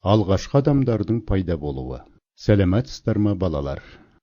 Алғашқы адамдардың пайда болуы. Сәлеметсіздер ме, балалар?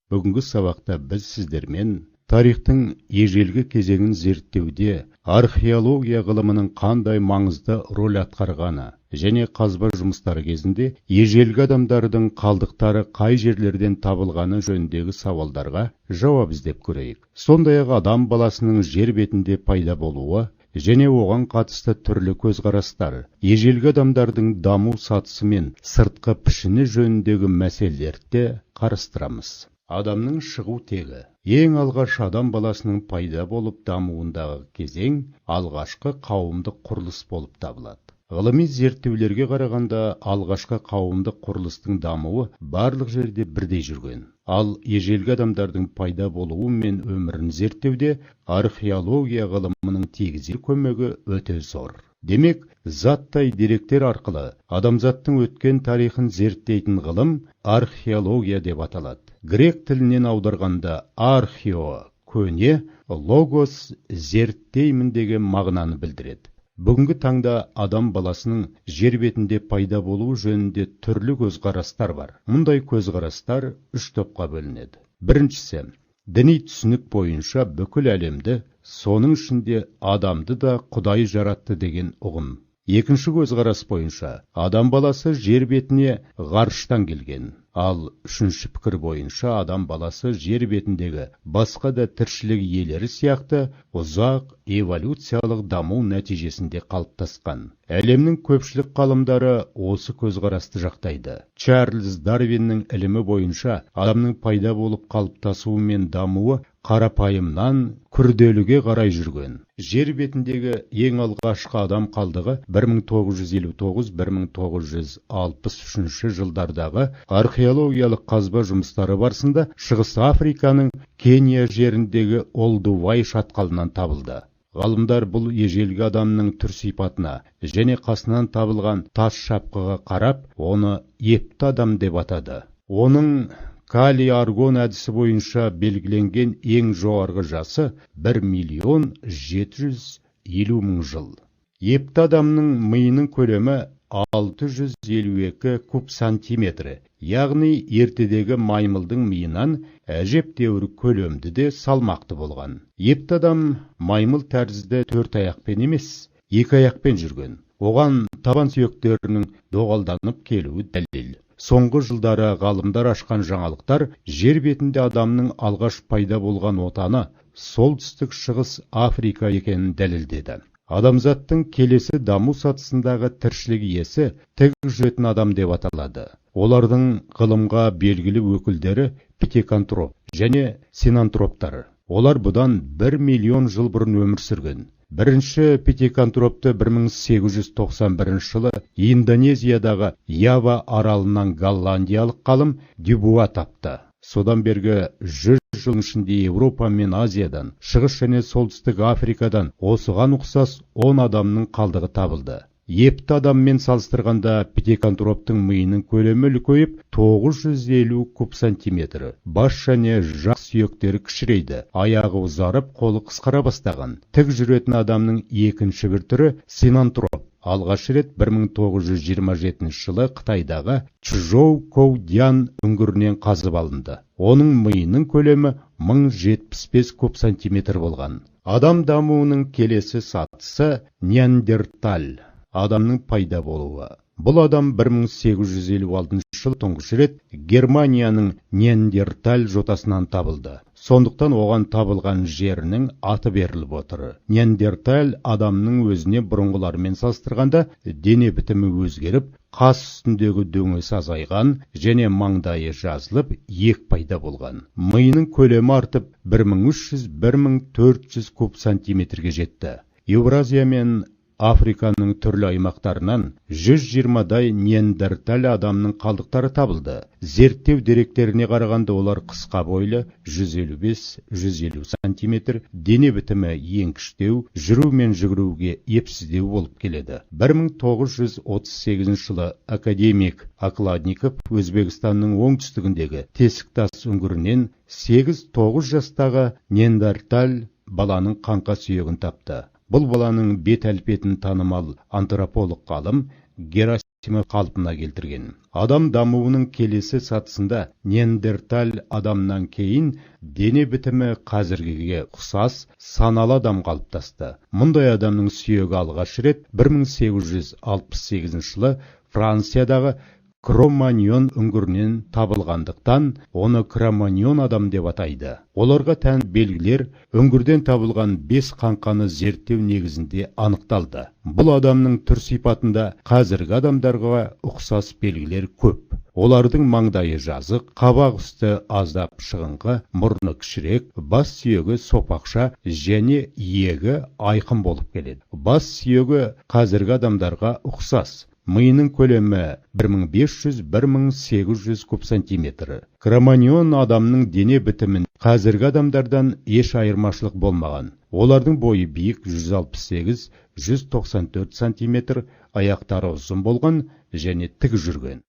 Бүгінгі сабақта біз сіздермен тарихтың ежелгі кезеңін зерттеуде археология ғылымының қандай маңызды роль атқарғаны және қазба жұмыстары кезінде ежелгі адамдардың қалдықтары қай жерлерден табылғаны жөніндегі сауалдарға жауап іздеп көрейік. Сондай-ақ адам баласының жер бетінде пайда болуы және оған қатысты түрлі көзқарастар, ежелгі адамдардың даму сатысы мен сыртқы пішіні жөніндегі мәселелерді де қарастырамыз. Адамның шығу тегі. Ең алғаш адам баласының пайда болып дамуындағы кезең алғашқы қауымдық құрылыс болып табылады. Ғылыми зерттеулерге қарағанда, алғашқы қауымдық құрылыстың дамуы барлық жерде бірдей жүрген. Ал ежелгі адамдардың пайда болуы мен өмірін зерттеуде археология ғылымының тигізер көмегі өте зор. Демек, заттай деректер арқылы адамзаттың өткен тарихын зерттейтін ғылым археология деп аталады. Грек тілінен аударғанда архео көне, логос зерттеймін деген мағынаны білдіреді. Бүгінгі таңда адам баласының жер бетінде пайда болуы жөнінде түрлі көзқарастар бар. Мұндай көзқарастар үш топқа бөлінеді. Біріншісі, діни түсінік бойынша бүкіл әлемді, соның ішінде адамды да Құдай жаратты деген ұғым. Екінші көзқарас бойынша адам баласы жер бетіне ғарыштан келген. Ал үшінші пікір бойынша адам баласы жер бетіндегі басқа да тіршілік иелері сияқты ұзақ эволюциялық даму нәтижесінде қалыптасқан. Әлемнің көпшілік ғалымдары осы көзқарасты жақтайды. Чарльз Дарвиннің ілімі бойынша адамның пайда болып қалыптасуы мен дамуы қарапайымнан күрделіге қарай жүрген. Жер бетіндегі ең алғашқы адам қалдығы 1959-1963 жылдардағы археологиялық қазба жұмыстары барысында Шығыс Африканың Кения жеріндегі Олдувай шатқалынан табылды. Ғалымдар бұл ежелгі адамның түр сипатына және қасынан табылған тас шапқыға қарап, оны епті адам деп атады. Оның калий-аргон әдісі бойынша белгіленген ең жоғарғы жасы 1 750 000 жыл. Епті адамның миының көлемі 652 куб сантиметрі, яғни ертедегі маймылдың миынан әжептәуір көлемді де салмақты болған. Епті адам маймыл тәрізді төрт аяқпен емес, екі аяқпен жүрген. Оған табан сүйектерінің доғалданып келуі дәлел. Соңғы жылдары ғалымдар ашқан жаңалықтар жер бетінде адамның алғаш пайда болған отаны солтүстік шығыс Африка екенін дәлелдеді. Адамзаттың келесі даму сатысындағы тіршілік иесі тік жүретін адам деп аталады. Олардың ғылымға белгілі өкілдері питекантроп және синантроптар. Олар бұдан 1 миллион жыл бұрын өмір сүрген. Бірінші питекантропты 1891 жылы Индонезиядағы Ява аралынан голландиялық ғалым Дюбуа тапты. Содан бергі 100 жылдың ішінде Еуропа мен Азиядан, Шығыс және Солтүстік Африкадан осыған ұқсас 10 адамның қалдығы табылды. Епті адаммен салыстырғанда питекантроптың миының көлемі үлкейіп 950 куб сантиметр. Бас және жақ сүйектері кішірейді, аяғы ұзарып, қолы қысқара бастаған. Тік жүретін адамның екінші бір түрі синантроп. Алғаш рет 1927 жылы Қытайдағы Чжоукоудян үңгірінен қазып алынды. Оның миының көлемі 1075 куб сантиметр болған. Адам дамуының келесі сатысы неандерталь. Адамның пайда болуы. Бұл адам 1856 жылы тұңғыш рет Германияның Неандерталь жотасынан табылды. Сондықтан оған табылған жерінің аты беріліп отыр. Неандерталь адамның өзіне бұрынғылармен салыстырғанда дене бітімі өзгеріп, қас үстіндегі дөңесі азайған және маңдайы жазылып, иек пайда болған. Миының көлемі артып 1300-1400 куб сантиметрге жетті. Еуразия мен Африканың түрлі аймақтарынан 120-дай неандерталь адамның қалдықтары табылды. Зерттеу деректеріне қарағанда олар қысқа бойлы, 155-150 сантиметр, дене бітімі еңкіштеу, жүру мен жүгіруге епсіздеу болып келеді. 1938 жылы академик Окладников Өзбекстанның оңтүстігіндегі Тесіктас үңгірінен 8-9 жастағы неандерталь баланың қаңқа сүйегін тапты. Бұл баланың бет әлпетін танымал антрополог ғалым Герасим Қалпына келтірген. Адам дамуының келесі сатысында неандерталь адамнан кейін дене бітімі қазіргіге ұқсас саналы адам қалыптасты. Мұндай адамның сүйегі алғаш рет 1868 жылы Франциядағы Кроманьон үңгірінен табылғандықтан, оны Кроманьон адам деп атайды. Оларға тән белгілер үңгірден табылған 5 қаңқаны зерттеу негізінде анықталды. Бұл адамның түр сипатында қазіргі адамдарға ұқсас белгілер көп. Олардың маңдайы жазық, қабақ үсті аздап шығыңқы, мұрны кішірек, бас сүйегі сопақша және иегі айқын болып келеді. Бас сүйегі қазіргі адамдарға ұқсас. Миының көлемі 1500-1800 куб сантиметр. Кроманьон адамның дене бітімін қазіргі адамдардан еш айырмашылық болмаған. Олардың бойы биік 168-194 сантиметр, аяқтары ұзын болған және тік жүрген.